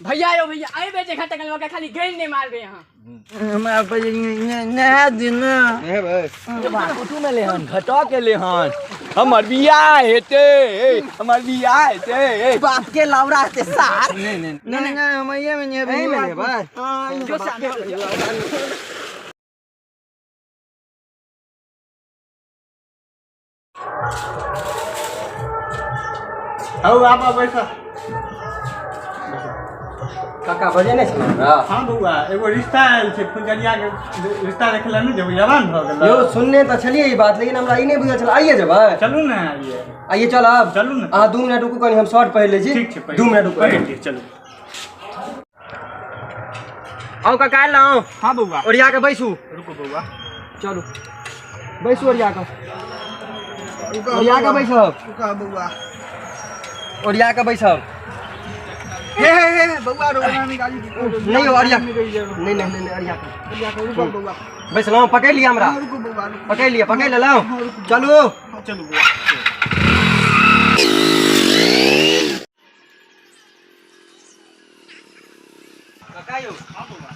भैया यौ भैया, एहि बेर जे घटक लऽ के खाली गेल नहि मारबै अहाँ। हमरा नहा दियौ ने। कुटुम में लेहन घटा के लेहन, हमर बियाह हेतै, हमर बियाह हेतै। बाप के लौरा हेतै सार। नहीं नहीं। नहीं नहीं, हम एहिए में नेबै। एहिमे नेबै? जो सार। हौ, आबऽ, बैसऽ। काका, बजे नहि छलहुँ हमरा? हाँ बौआ, एगो रिश्ता आयल छै फुलझरिया के, रिश्ता देखै लए नहि जेबै? जवान भऽ गेल। यौ, सुनने तऽ छलियै ई बात, लेकिन हमरा ई नहि बुझल छल। आइए जेबै? चलू ने आइए। आइए चलब? चलू ने। अहाँ 2 मिनट रुकू कनि, हम शर्ट पहिर लै छी। ठीक छै, पहिर। 2 मिनट रुकू। पहिर लिअ, चलू। आउ काका, आउ। हाँ बौआ। ओरिया के बैसू। रुकू बौआ। चलू, बैसू ओरिया के, ओरिया के बैसब। रुका बौआ। ओरिया के बैसब। हे हे हे बौआ, रोना निकाली। नहीं हो, ओरिया नहीं नहीं नहीं नहीं, ओरिया के। रुको बौआ। बैसलहुँ? पकड़ि लिअ हमरा। रुको बौआ, रुको। पकड़ि लिअ, पकड़ि लेलहुँ, चलू। हाँ, चलू बौआ। काका यौ। हाँ बौआ।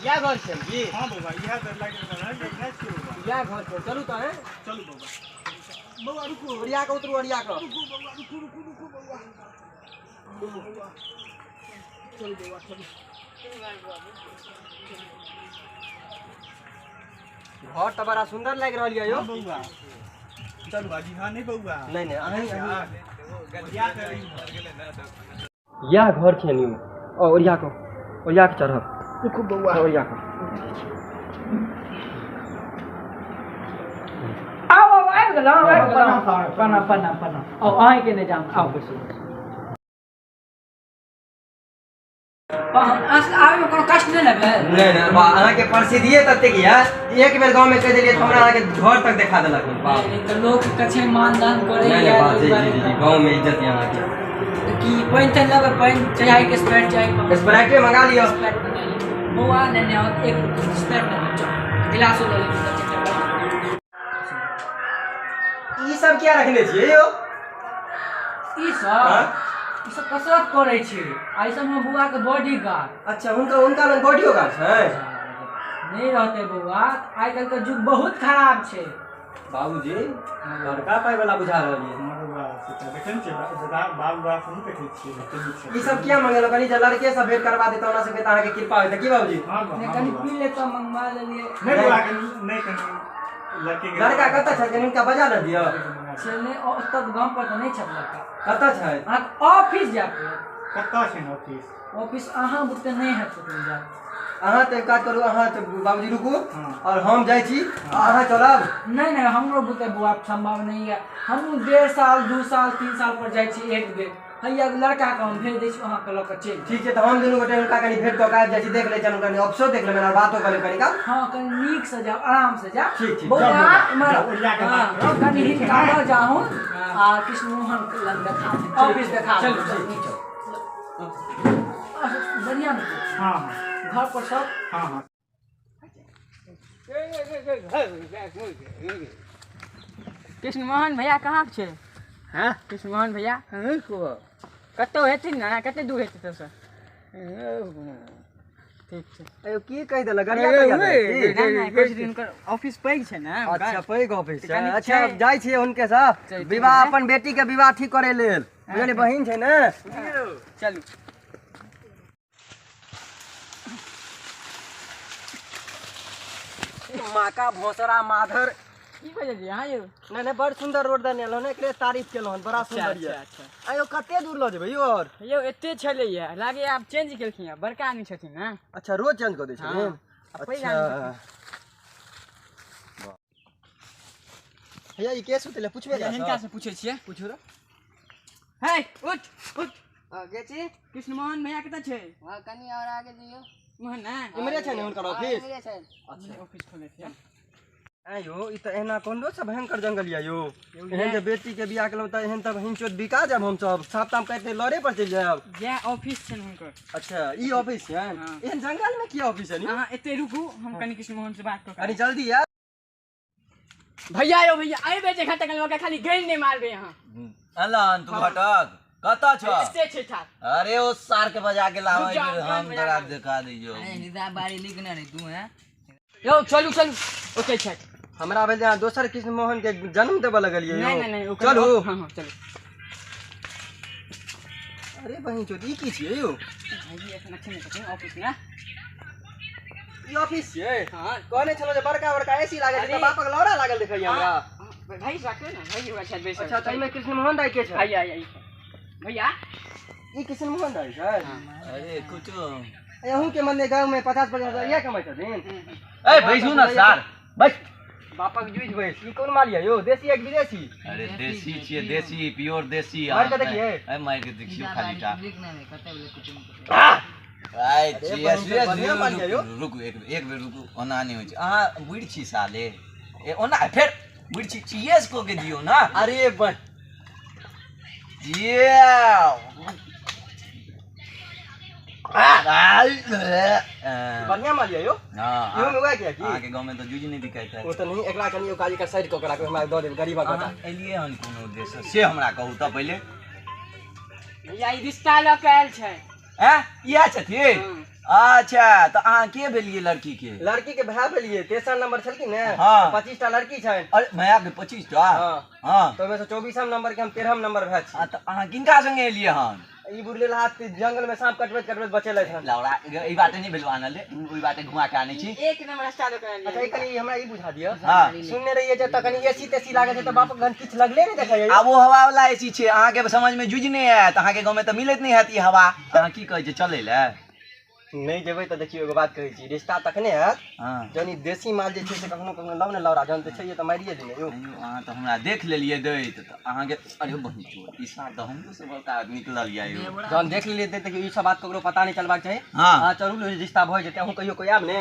इएह घर छै की? हाँ बौआ, इएह तऽ लागि रहल है, देखने छियै बौआ। इएह घर छै, चलू तऽ हैं। चलू बौआ। बौआ रुकू। ओरिया के उतरू, ओरिया के। रुकू बौआ, रुकू रुकू रुकू बौआ, बौआ चलू, बौआ चलू। घर तऽ बड़ा सुंदर लागि रहल यऽ यौ। हाँ बौआ, चलू बाजी। हाँ, नहीं बौआ। नहीं नहीं, अहीं अहीं। ओरिया के रही। इएह घर छै यौ। ओ ओरिया के, ओरिया के चढ़ब। रुकू बौआ। ओरिया के। आउ आउ, आबि गेलहुँ, आबि गेलहुँ। प्रणाम प्रणाम प्रणाम। आउ, अहाँके नहि जाम, आउ बैसू। आबैमे कोनो कष्ट नहि ने भेल? नहीं नहीं, बा अहाँके प्रसिद्धिए ततेक यऽ जे एक बेर गाँवमे कहि देलियै तऽ हमरा अहाँके घर तक देखा देलक हन, बाप। नहि, तऽ लोकके छै मानदान करै। नहीं नहीं, बात जी जी जी, गाँवमे इज्जत यऽ अहाँके। की पानि तानि लेबै? पानि चाही कि स्प्राइट चाही? स्प्राइटे मंगा लिअ। स्प्राइट मंगा लिअ। बौआ, नहि नहि, एक स्प्राइट नहि, चल गिलासो लऽ लेबै। ई सब किया रखने छियै यौ? ई सब, ई सब कसरत करै छै आ ई सब हमर बौआ के बॉडी गार्ड। अच्छा, हुनका हुनका लग बॉडियो गार्ड छै? नहि रहतै बौआ? आइ काल्हि के युग बहुत खराब छै। बाबूजी, बड़का पाइ वाला बुझा रहल यऽ। हाँ बौआ, से तऽ देखै ने छियै, बाल बाल से नहि देखै छियै, कते नीक छै। ई सब किया मंगेलहुँ? कनि जे लड़के सब भेंट करवा देतौ हमरा सबके तऽ अहाँके कृपा होइत। की बाबूजी? हाँ बौआ। नहि हाँ कनि बौआ। पी ले तऽ मंगवा लेलियै। नहि बौआ, कनि नहि, कनि लड़के के। लड़का कतऽ छै? कनि हुनका बजा ने दिअ। से नहि, ओतऽ गाम पर तऽ नहि छथि लड़का। कतऽ छै? अहाँके ऑफिस जाय पड़त। कतऽ छै ने ऑफिस? ऑफिस अहाँ बुते नहि हैत कतौ जाय। अहाँ तऽ एक काज करू, अहाँ तऽ बाबूजी रुकू हाँ। और हम जाइ छी आ अहाँ चलब। नहि नहि, हमरो बुते बौआ सम्भव नहि यऽ। हमहूँ 1.5 साल, 2 साल, 3 साल पर जाइ छी एक बेर। हैया लड़काके हम भेज दै छी, अहाँके लऽ कऽ चलि जायब। ठीक छै, तऽ हम दुनू गोटे हुनका कनि भेंट कऽ के आबि जाइ छी, देख लै छियनि, कनि ऑफिसो देख लेबनि और बातो कऽ लेब कनि काल। हँ, कनि नीकसँ जायब, आरामसँ जायब। ठीक, ठीक। बौआ। जाउ, इम्हर जाउ, ओरिया के हँ, बात करू। कनि ठीक छै हिनका ने? लऽ जाहूँ आ कृष्णमोहन लग देखा देब, ऑफिस देखा देब। चलू। बढ़िआँ ने? हाँ हाँ। घर पर सब? हाँ हाँ। कृष्णमोहन भैया कहाँ छै? हँ? कृष्णमोहन भैया कतहु हेथिन ने? कते दूर हेतै तोसँ? ठीक छै। अयो, की कहि देलक? गरिया तरिया देलक की? नहि नहि, कहै छथिन हुनकर ऑफिस पैघ छै ने हुनकर। अच्छा, पैघ ऑफिस छै। कनि अच्छा। छै। जाइ छियै हुनके सँ चलू, विवाह ठीक। अपन बेटी के विवाह ठीक करे लेल, बुझलियै? बहिन छै ने। चलू। माका भोसरा माधर। की बजलियै अहाँ यौ? नहीं नहीं, बड़ सुंदर रोड देने एलहुँ ने, एकरे तारीफ केलहुँ हन, बड़ा सुंदर अच्छा यऽ। अच्छा। आयो, कते दूर लऽ जेबै यौ और? यौ, एते छलैया, लागैया आब चेंज केलखिन हँ, बड़का आदमी छथिन ने। अच्छा, रोज चेंज कऽ दै छथिन? हाँ, आ पैघ अच्छा। आदमी। भैया, ई के सुतले पुछबै? हिनका से पूछै छियै। पूछू तऽ। हे, उठ उठ। गे छी। कृष्णमोहन भैया कतऽ छै? हाँ, कनि और आगे जइयो। मोहन ने। इम्हरे छै ने हुनकर ऑफिस? इम्हरे छै। अच्छा। ऑफिस खोले छै। आयो, ई तऽ एहना कोन से भयंकर जंगल यऽ यौ। एहन जे बेटी के बियाह केलहुँ तऽ एहन तऽ हिंचोत बिका जायब हम सब, साप ताप काटि लड़े पर चलि जायब। इएह ऑफिस छै हुनकर। अच्छा, ई ऑफिस छै? हाँ। एहन जंगल में की ऑफिस है? अहाँ एते रुकू, हम कनि कृष्णमोहन से बात कऽ कनि जल्दी आयब। भैया यौ भैया, एहि बेर जे घटक लऽ के खाली गेल नहि मारबै अहाँ। अनलन तू घटक? कतऽ छ? से छै ठार। अरे ओ सार के बजा के लाबै हम तोरा देखा दियो। अरे निदा बारी लिख ना रे तू हैं। यौ चलू चलू ओते छै। हमरा भेल जे अहाँ दोसर कृष्ण मोहन के जन्म देबऽ लगलियै। नहीं नहीं नहीं, चलू। हां हां चलू। अरे बहिन चोद ई की छियै यौ? भाईजी एखन अच्छे नहीं छथिन ऑफिस में। ई ऑफिस छियै? हां। कहने छलहुँ जे बड़का बड़का एसी लागल छै, तऽ बापक लौरा लागल देखैया हमरा। भाई राखियौ ने भाई, ओकरा शायद बैसल। अच्छा, तऽ एहिमे कृष्ण मोहन दाइ के छै? भैया ई भैया ई कृष्ण मोहन दाइ छै? अरे कुछो अहूँ के मने गाँव में 50-50 हजार इएह कमाइ छथिन? ए बैसू ना सार, बैस। बापक जुझ बैस। ई कोन माल यऽ यौ, देसी है कि विदेशी? अरे देसी छियै, देसी प्योर देसी। मारि के देखियै। ए मारि के देखियौ खाली टा। अरे रुकू एक बेर रुकू, ओना नहि होइ छै। अहाँ बुढ़ छी साले, ए ओना फेर बुढ़ छी, चीएस को के दियौ ना। अरे बन बढ़िया माल यौ। हां इहो में वएह किया की अहाँ के गांव में तो जूझ नहीं बिकाइत है। ओ तऽ नहीं, एकरा कनि काजी के साइड कऽ के राखू, हमरा दऽ देब गरीबक अहाँ एलियै हन कोनो उद्देश्य से हमरा कहू तऽ पहिले। भैया ई रिश्ता लऽ के आयल छै। हैं इएह छथिन? अच्छा, तऽ अहाँ के भेलियै लड़की के? लड़की के भाय भेलियै, तेसर नंबर छलखिन ने। हाँ। 25 टा लड़की छनि। अरे भैया के 25 टा? हाँ। हाँ। तऽ ओहिमे से 24 नंबर के हम 13 नंबर भाय छी। तऽ अहाँ किनका संगे एलियै हन? ई बुढ़ले हाथ जंगल में सांप कटबैत कटबैत बचेलथि हन। लौड़ा ई बाटे नहि भेलौ आनल, ओहि बाटे घुमा के आनै छी। एक नंबर रास्ता लऽ के आयल। अच्छा, ई कनि हमरा ई बुझा दिअ। हाँ। सुनने रहियै जे तऽ कनि एसी तेसी लागल छै तऽ बापक घर किछु लगले नहि देखैया। आब ओ हवा वाला एसी छै, अहाँके समझ में जुझ नहि आयत। अहाँके गाँव में तऽ मिलैत नहि हैत ई हवा। अहाँ की कहै छै चलै लए? नहि जेबै तऽ देखियौ एगो बात कहै छी, रिश्ता तखने हैत हाँ। जहन ई देसी माल जे छै से कखनो कखनो लाउ ने लौड़ा, जहन तऽ छैहे तऽ मारिए दिने यौ। अहाँ तऽ हमरा देख लेलियै दैत तऽ अहाँके अरे बहिन चोर ई सार तऽ हमरो से बड़का निकलल यऽ यौ। जहन देख लेलियै तऽ देखियौ ई सब बात ककरो पता नहि चलबाक चाही। हाँ। अहाँ चलू ने, रिश्ता भऽ जेतै। अहूँ कहियो कोइ आयब ने?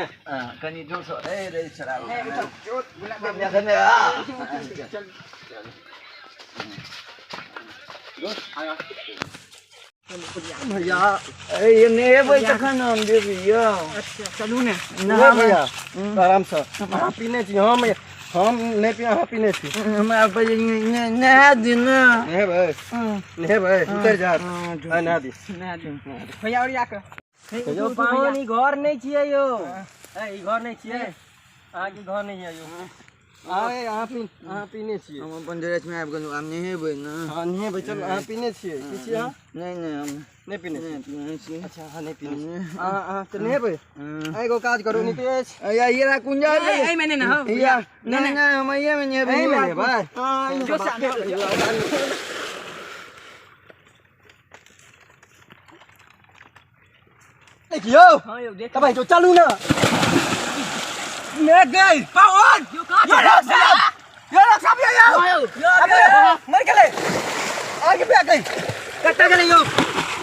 कनि जोर से ए रे शराब। भैया ए नेहेबै तखन हम देबै यौ। अच्छा चलू ने। भैया आराम से, अहाँ पीने छी, हम नहि पी, अहाँ पीने छी। हमरा पहिले नहा दियौ ने। नहेबै नहेबै उतरि जायत। नहा दी भैया ओरिया के यौ। पाहुन ई घर नहि छियै यौ। ए ई घर नहि छियै, अहाँके घर नहि यऽ यौ। अहाँ अहाँ पीने छियै? हम अपन ड्रेस में आबि गेलहुँ, आब नहेबै ने। हाँ नहेबै, चलू। अहाँ पीने छियै? की छियै अहाँ? नहि नहि, हम नहि पीने छियै। पीने छियै। अच्छा, अहाँ नहि पीने छियै। अहाँ तऽ नहेबै? एगो काज करू नीतीश, ये कुंजा एहिमे नहि नहाउ। नहीं नहीं, हम एहिमे नहेबै। एहिमे नहेबै? जो साथ देखियौ। हां यौ देख। तब भाई चलू ना। मैं गई पावन यो लोग सब यो मर गेलै, आगे पे आ गई। कत्ता गेलै यौ?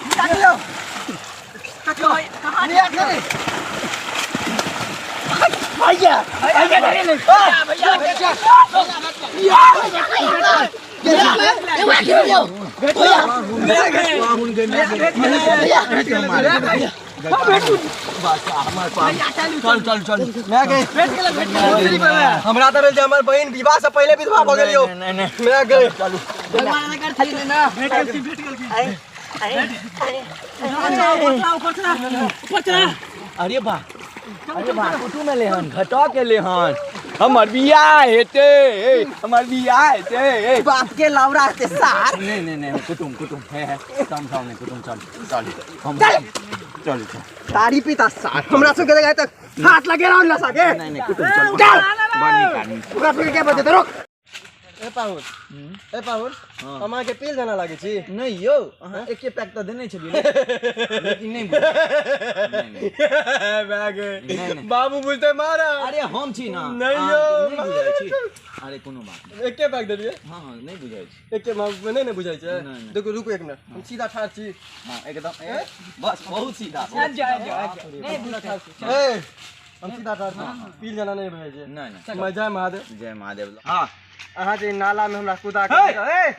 कत्ता गेलै? भैया भैया भैया चल चल चल। मैं गई। हमरा तऽ भेल जे हमर बहिन विवाह से पहिले विधवा भऽ गेल यौ। मैं गई। चलू। अरे बा, अरे बा, कुटुम एलै हन, घटा के ले हन। हमर बियाह हेतै, हमर बियाह हेतै। बाप के लौड़ा हेतै सार। नहीं नहीं नहीं, कुटुम कुटुम है है तम थाम नहीं, कुटुम चल चल हम चल चल। तारी पीता सार हमरा सबके देखै तक हाथ लगे रहो नशा के। नहीं नहीं, कुटुम चल। चल। बड़ नीक आदमी। ओकरा सबके के बजेतै? रोक। ए पाहुन, ए पाहुन, हम अहाँके पील जेना लागै छी? नहीं यौ, अहाँ एके पैक तऽ देने छलियै, लेकिन नहीं बुझल। नहीं, नहीं। बाबू बुझते मारा। अरे हम छी ना। नहीं यौ। नहीं बुझै छी। अरे कोनो बात नहीं। एके पैक देलियै? हाँ हाँ, नहीं बुझै छी। एके नहीं ने बुझै छै। नहीं, नहीं। देखो रुकू एक मिनट, हम सीधा ठाढ़ छी। हाँ एकदम, बस बहुत सीधा। ए हम सीधा ठाढ़ छी, पील जेना नहि बुझै छै। नहीं नहीं। मैं जय महादेव। जय महादेव। हाँ अहाँ जे नाला में हमरा कुदा के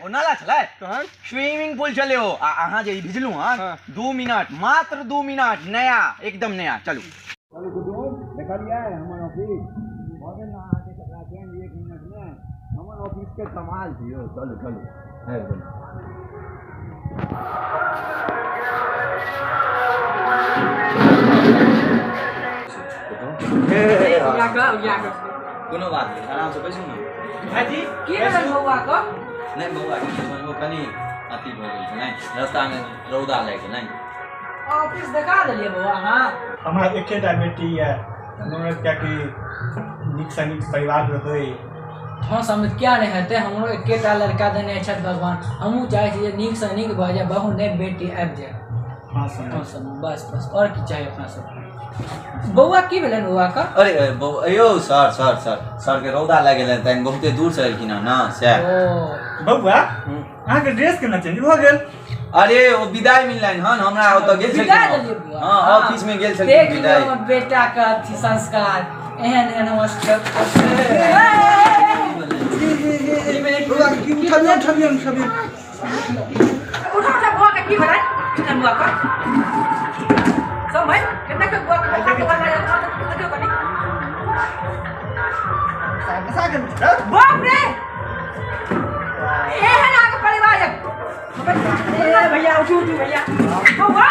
ओ नाला छलै? तहन स्विमिंग पूल छलै ओ। आ अहाँ जे ई भिजलहुँ हन हाँ। 2 मिनट, मात्र 2 मिनट, नया एकदम नया। चलू चलू कुटुम, देखलियै हमर ऑफिस भऽ गेल ने अहाँके कपड़ा चेंज 1 मिनट में। हमर ऑफिस के कमाल छै यौ। चलू चलू, आबि गेलहुँ। कोनो बात नहि, आरामसँ बैसू ने। भाईजी की भेल बौआ के? नहि बौआ के ओ कनि अथी भऽ गेल छै, नहि रस्तामे रौदा लागि गेल। नहि ऑफिस देखा देलियै बौआ? अहाँ हमरा एकेटा बेटी यऽ, मनोरथ कियाकि नीकसँ नीक परिवार होय। हँ समझ, किया नहि हेतै? हमरो एकेटा लड़का देने छथि भगवान, हमहूँ चाहै छी जे नीकसँ नीक भऽ जाय, बहु नहि बेटी आबि जाय। हँ समझ। हँ समझ, बस बस, आओर की चाही अपना सबके? बौआ की भेलनि बौआके? अरे बौआ यौ, सर सर सर सरके रौदा लागि गेलनि तैँ बहुते दूरसँ एलखिन हँ ने सएह। ओ बौआ, अहाँके ड्रेस केना चेंज भऽ गेल? अरे ओ विदाई मिललनि हन हमरा, ओतऽ गेल विदाई छलखिन। देलियै बौआ? हँ, ऑफिस मे गेल छलखिन। देख लियौ विदाई। हमर बेटाके अथी संस्कार, एहन एहन हमर सबके। बौआ की उठबियौ उठबियौ उठबियौ। उठा उठा, बौआ के की भेलै? की भेलै बौआ के? सब भाई केना के बौआ के बोखार तोखार लागल? देखियौ कनि। बाप रे, एहन अहाँके परिवार यऽ। ए भैया, उठू उठू भैया। बौआ